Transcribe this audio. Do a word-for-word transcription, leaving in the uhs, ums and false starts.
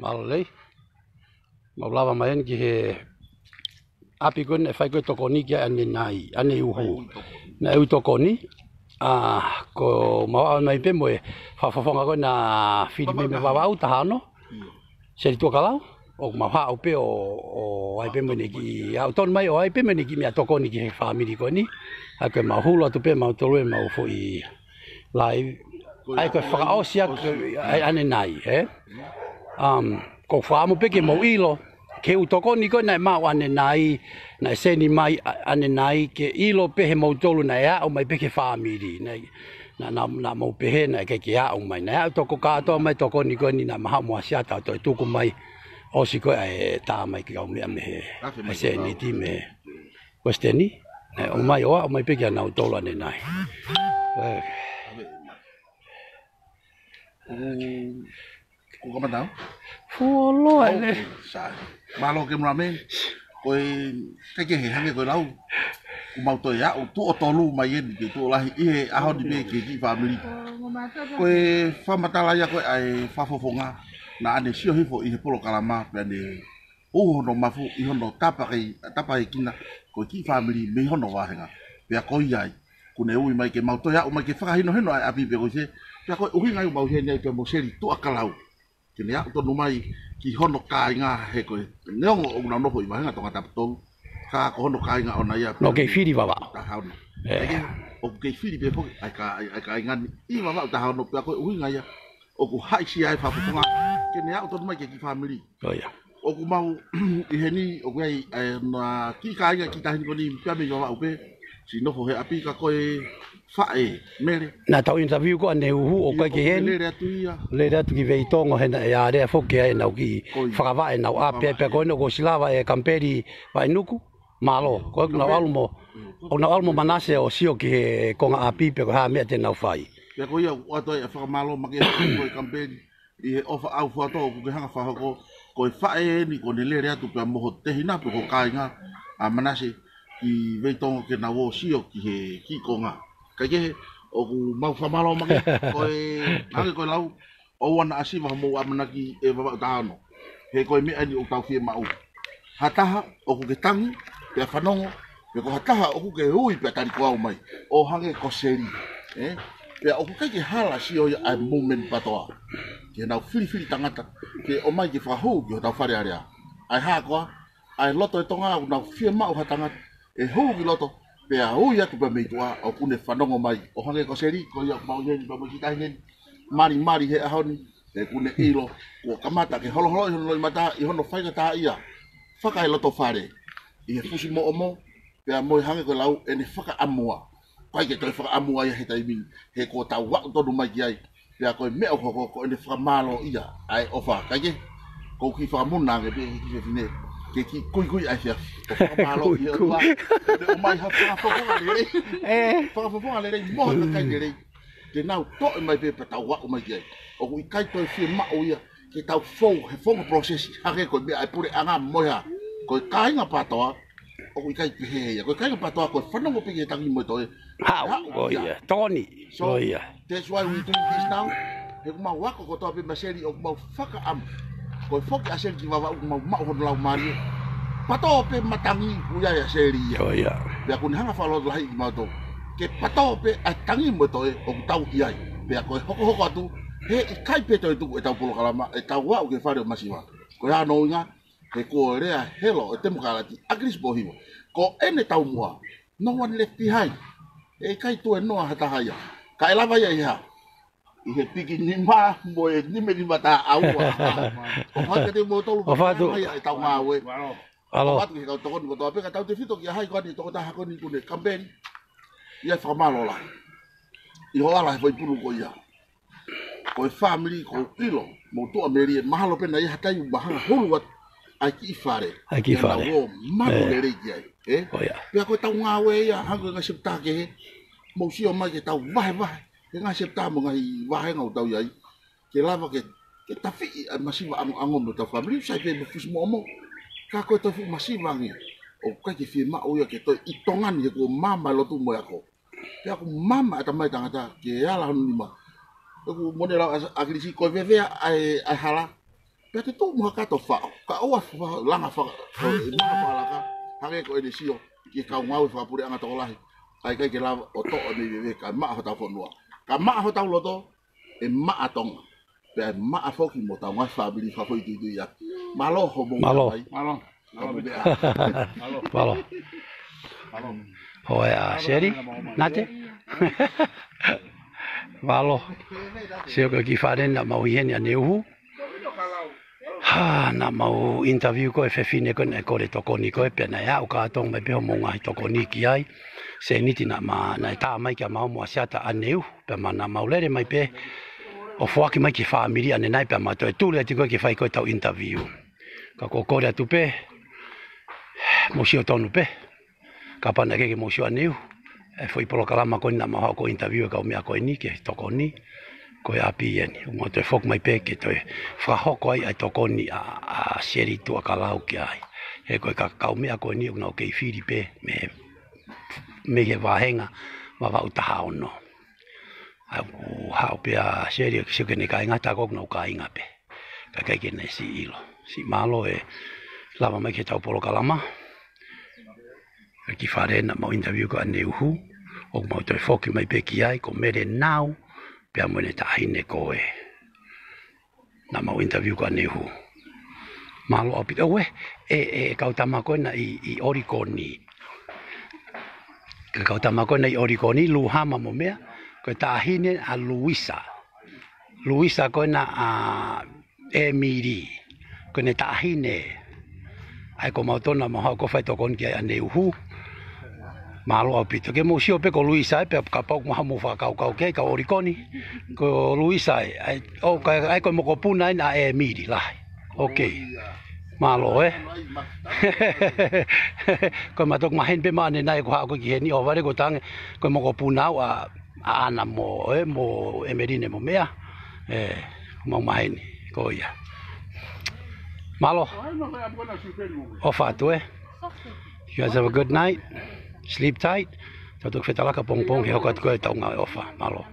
Mālō lelei. Mau lava mai eni ki he ʻapi ko eni naʻe fai ko ē tokoni ki ai ʻanenai, ʻaneuhu. Naʻe ui tokoni. ʻA, ko mau ʻalu mai pē mo e fakafofonga ko ē naʻe fili mai mei Vavaʻu taha ono. Seli Tuʻakalau. ʻOku mau haʻu pē ʻo, ʻo ʻai pē mo ʻene kiʻi, ʻalu tonu mai ʻo ʻai pē mo ʻene kiʻi meʻatokoni ki he fāmili ko eni. ʻA ia ko e mau hulu atu pē mautolu ʻemau foʻi live. ʻA ia ko e fakaʻosi atu ʻa ʻanenai, ē? Um, ko e fakaʻamu pē ke mou ʻilo, ke u tokoni ko ē naʻe maʻu ʻanenai, naʻe seni mai ʻa, ʻanenai, ke ʻilo pē heʻemoutolu naʻe aʻu mai pē ki he fāmili. Naʻe, naʻa, naʻa, naʻa mou pehē naʻe ʻikai ke aʻu mai. Naʻe aʻu toko kātoa mai tokoni ko eni naʻe mahaʻu mo Asiata ʻo toe tuku mai. ʻOsi ko ē ʻa e tā mai ke kau meʻa mei he, ʻa e sēniti mei he. Ko e sēniti, naʻe ʻomai ʻo aʻu mai pē kia nautolu ʻanenai. ʻE. Ko, ko kamata au? Fuoloa ʻene. Sai. Mālō ke mula me. Ko e, ke ke he hangē ko e lau. Kuo mau toe aʻu, tuʻo tolu mai eni, ke tuʻo lahi, ʻi he ʻaho ni pē ki he kiʻi fāmili. Ko e fakamatala ia ko ē ʻa e fakafofonga, naʻa ne sio hifo ʻi he polokalama, pea ne ʻuhu hono mafu ʻi hono tapa kei, tapa hekina, ko e kiʻi fāmili mei hono vāhenga. Pea ko ia ai, kuo ne ui mai ke mau toe aʻu mai ke fakahinohino ʻa e ʻapi pē ko ē. Pea ko e ʻuhinga ia ʻoku mau ʻi heni ai pea mo Seli Tuʻakalau. Ke ne aʻu tonu mai ki hono kāinga he ko e neongo ʻoku nau nofo ʻi vāhenga Tongatapu tolu. Ka ko hono kāinga ʻona ia. Nau kei fili Vavaʻu. Taha ono. ʻE. ʻA ia, ʻoku kei fili pē foki, ʻa e kā-, ʻa e, ʻa e kāinga ni ʻi Vavaʻu taha ono pea ko e ʻuhinga ia. ʻOku haʻisia ai fakafofonga. Ke ne aʻu tonu mai ki he kiʻi fāmili. ʻO ia. ʻOku mau ʻi heni, ʻoku ʻi ai, ʻa e, na kiʻi kāinga kiʻi taha ni ko eni pea mei Vavaʻu pē. Siʻi nofo he ʻapi ka ko e faʻē, Mele. Naʻa tau interview ko ʻaneuhu ʻoku ʻikai ke ʻi heni. Lele atu ia. Lele atu ki Veitongo he naʻe ʻi ai lea foki ʻenau kiʻi fakavaʻe ʻenau ʻapi pea ko eni ʻoku ʻosi lava ʻe Kamipeli Vainuku. Mālō, ko ʻeku nau ʻalu mo, ʻoku nau ʻalu mo Manase ʻo sio ki he konga ʻapi pe ko e hā meʻa te nau fai. Pea ko ia ʻoku ʻoatu ai ʻa e fakamālō makehe ko e Kamipeli. ʻI he ʻofa ʻaufau ʻoku ke hanga fakahoko, ko e faʻē eni kuo ne lele atu pea mo ho tehina pe ko e kāinga ʻa Manase ki Veitongo ke nau ō ʻo sio ki he kiʻi konga. Kaikehe, ʻoku mau fakamālō makehe, ko e, hangē ko e lau, ʻoua naʻa siva homou ʻamanaki ʻe Vavaʻu taha ono. He ko e meʻa eni ʻoku tau fiemaʻu. Ha taha ʻoku ke tangi, pea fanongo, pe ko ha taha ʻoku ke ui pea tali ko au mai. ʻO hangē ko Seli, ē? Pea ʻoku ʻikai ke hala sio ia ʻa e movement PATOA. Ke nau filifili tangata, ke ʻomai ke fakahū ki hotau Fale Alea. ʻA e hā koā, ʻa e loto ʻo e Tonga ʻoku nau fiemaʻu ha tangata, ʻe hū ki loto, pea ui atu pea mei tuʻa, ʻoku ne fanongo mai. ʻO hangē ko Seli, ko ia ʻoku mau ʻi heni, pea mo e kiʻi taʻahine ni. Malimali he ʻaho ni, he kuo ne ʻilo, kuo kamata ke holoholoʻi hono loʻimata ʻi hono faingataʻaʻia. Fakaelotofale, ʻi he fusimoʻomo, pea mo e hangē ko e lau ʻene fakaʻamua. ʻIkai ke toe fakaʻamua ia he taimi ni, he kuo tau aʻu tonu mai ki ai. Pea ko e meʻa ʻoku hoko ko ʻene fakamālōʻia ʻa e ʻofa. Kaikehe, ʻoku ou kiʻi fakamuna ange pē he kiʻi fefine, ke kiʻi kuikui ʻa e efiafi. ʻO fakamālō ʻi he ʻOtua, kuikui. Kuo ne ʻomai ha fakafofonga lelei. ʻE. Fakafofonga lelei, mo ha kakai lelei. Te nau toʻo mai pē pea tau aʻu mai ki ai. ʻOku ʻikai toe fiemaʻu ia ke tau fou he founga process hangē ko e meʻa ʻa e puleʻanga mo ia. Ko e kāinga PATOA, ʻoku ʻikai pehē ia. Ko e kāinga PATOA ko e fanongo pē ki he tangi mo e toe. Haʻu, haʻu, ʻo ia. Tokoni, ʻo ia. So, that's why we doing this now. He ʻoku mau ako kotoa pē mo Seli ʻoku mau fakaʻamu. Ko e foki ʻa Seli ki Vavaʻu ʻoku mau maʻu hono laumālie. Patō pē matangi ʻoku ʻi ai ʻa Seli ia. ʻO ia. Pea kuo ne hanga fakalotolahiʻi kimautolu. Ke patō pē ʻa e tangi mo e toe ʻoku tau ʻi ai. Pea ko e hokohoko atu, he ʻikai pē toe tuku ʻetau polokalama, ʻetau aʻu ki he fale ʻo masiva. Ko e hā hono ʻuhinga, he kuo lea helo ʻa e temokalati ʻa ʻAkilisi Pōhiva. Ko ʻene taumuʻa, no one left behind. ʻE ʻikai tuenoa ha taha ia. Ka ʻe lava ia ʻi he hā. ʻI he piki nima mo e nima nima taha ua. ʻOfa atu kiate kimoutolu, ʻofa atu. Mai ʻa ʻetau ngāue. ʻAlo. ʻOfa atu ki he kau tokoni kotoa pē, kautautefito ki he hā ko eni, tokotaha ko eni kuo ne kamipeli. ʻI ai e fakamālō lahi. ʻI hoʻo ala he foʻi pulu ko ia. Ko e fāmili, ʻoku ou ʻilo, mou tuʻamelie, mahalo pē naʻe ʻi ai ha taimi ʻoku ma hanga hulu atu ʻa e kiʻi fale. ʻA e kiʻi fale. Ke nau ō manu lelei ki ai, ē? ʻO ia. Pea ko ʻetau ngāue ia, hangē ko e ngaahi septa kehe, mou sio mai ke tau vahevahe he ngaahi septa mo e ngaahi vāhenga ʻoku tau ʻi ai. Ke lava ke, ke tafiʻi ʻa e masiva ʻangoʻango mo ʻetau fāmili, sai pē mo e fusimoʻomo. Ka ko e toe fuʻu masiva ange, ʻoku ʻikai ke fiemaʻu ia ke toe ʻi Tonga ni he kuo maama e lotu mo e ako. Pea ʻoku maama ʻatamai tangata ke ala hono nima. ʻOku mou lau ʻa, ʻAkilisi ko e vevea ʻa e, ʻa e hala. Pea te tuʻu mo ha kato faʻo, ka ʻoua fa-, langa fa-, ko e maʻa fakalaka, hangē ko ʻene sio ki he kau ngāue fakapuleʻanga tokolahi, ʻa e ʻikai ke lava ʻo toʻo ʻene veve kae maʻa hotau fonua. Ka maʻa hotau loto, ʻe maʻa Tonga. Pea ʻe maʻa foki mo hotau ngaahi fāmili fakafoʻituitui ʻaki. Mālō hoʻomou Mālō. Mai. Mālō. Ka mou meʻa. Mālō. Hoi a Seri, nate. Mālō. Sio ko e kiʻi fale naʻa mau ʻi heni ʻaneuhu. Ha, naʻa mau interview ko e fefine ko ē naʻe kole tokoni ko ē pea naʻe aʻu kātoa mai pē hoʻomou ngaahi tokoni ki ai. Sēniti naʻa ma, naʻe tā mai kia mau mo ʻAsiata ʻaneuhu. Pea ma naʻa mau lele mai pē ʻo foaki mai ki he fāmili ʻanenai pea ma toe tuli atu ko ē ke fai ko ē ʻetau interview. Ka ko e kole atu pē, mou sio tonu pē. Kapau naʻe ʻikai ke mou sio ʻaneuhu, ʻa e foʻi polokalama ko eni naʻa mau haʻu ko e interview e kau meʻa ko eni ke tokoni, ko e ʻapi eni. ʻOku mau toe foki mai pē ke toe fakahoko ai ʻa e tokoni ʻa, ʻa Seli Tuʻakalau ki ai. He ko e ka-, kau meʻa ko eni ʻoku nau kei fili pē mei, mei he vāhenga Vavaʻu taha ono. ʻA ia ʻoku haʻu pē ʻa Seli ʻo sio ki heʻene kāinga, tā ko ē ʻoku nau kāinga pē. Ka ʻikai ke ne siʻi ʻilo. Siʻi mālō e lava mai ki heʻetau polokalama. Ko e kiʻi fale naʻa mau interview ko ē ʻaneuhu. ʻOku mau toe foki mai pē ki ai, ko Mele Nau, pea mo ʻene taʻahine ko ē naʻa mau interview ko ē ʻaneuhu. Mālō ʻaupito. ʻOku ʻi ai e, e, e kau tama ko ē naʻe ʻi, ʻi ʻOlikoni. Ko e kau tama ko ē naʻe ʻi ʻOlikoni, Luhama mo meʻa, ko e taʻahine ʻa Luisa. Luisa ko ena ʻa ʻEmili. Ko ʻene taʻahine. ʻA ia ko mautolu naʻa mau haʻu ko ē fai tokoni ki ai ʻaneuhu. Mālō ʻaupito. Ke mou sio pē ko Luisa ē, pea kapau ʻoku mou fakakaukau ki ai, kau ʻOlikoni. Ko Luisa ē, ʻa ia, ʻo, ka, ʻa ia ko e mokopuna ena ʻa ʻEmili lahi. Ok. Mālō ē. Ko e mātuʻa maheni pē ʻanenai ko ē haʻu ko ē ki heni ʻo vale ko tange, ko e mokopuna au ʻa, ʻa ʻAna mo, ē, mo ʻEmeline mo meʻa. Ē, mau maheni, ko ia. Mālō. ʻOfa atu ē. You guys have a good night. Sleep tight. Tau toki fetalaka pongipongi he hoko atu ko ē ʻetau ngāue ʻofa. Mālō.